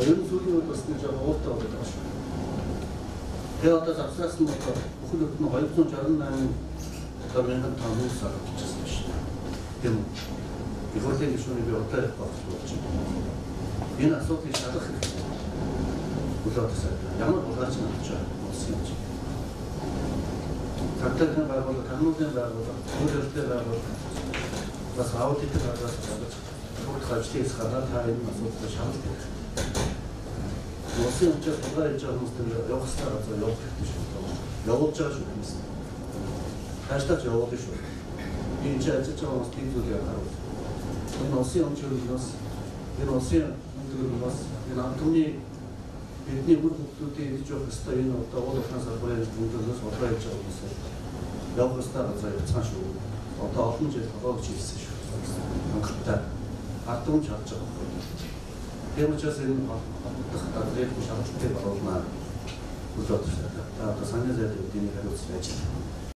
Ер нь сүүлийн үед бас нэг жоо ууртай болоод байгаа шүү. Тэгээ одоо завсраас нь одоо бүхэл бүтэн 268 одоо мянган тонн нүүрс авчихсан шүү дээ. Тийм үү? Их хурлын гишүүнийг би одоо ярих гэж бодож байна. Энэ асуудлыг шалгах хэрэгтэй. Бүлээд сайтай. Ямар булгаач нь авч байгаа улсын юм чи. Цагдаагийн байгууллага, канунын байгууллага, хууль эрхтэй байгууллага бас аудит газраас гаргаж бүх ажлыг гаргаад та энэ асуудлыг шалгах хэрэгтэй. Улсын өмчөөр тулгаа хийж байгаа хүмүүс тэр явах ёстой газар явах хэрэгтэй шүү. Явуулж байгаа шүү хүмүүс. Таашдаач явуулна шүү. Энэ чи ажиллаж байгаа хүмүүс тийм зүйлийг анхааруул. Энэ улсын өмчөөрнөөс, энэ улсын өндөрлөөс, энэ ард түмний бидний үр хүүхдүүдийн идэж явах ёстой энэ одоо уул уурхайн салбарын өндөрлөөс улгаа хийж байгаа хүмүүс явах ёстой газар явцгаан шүү. Одоо олон жил толгойч хийсэн шүү. Хангалттай. Ард түмэн чадж байгаа байхгүй. Тийм учраас энэ холбогдох газрыг шалгалтыг оруулнаа. Бүлээд байна. Та одоо сангийн сайд эдийн хариуцсан ажил.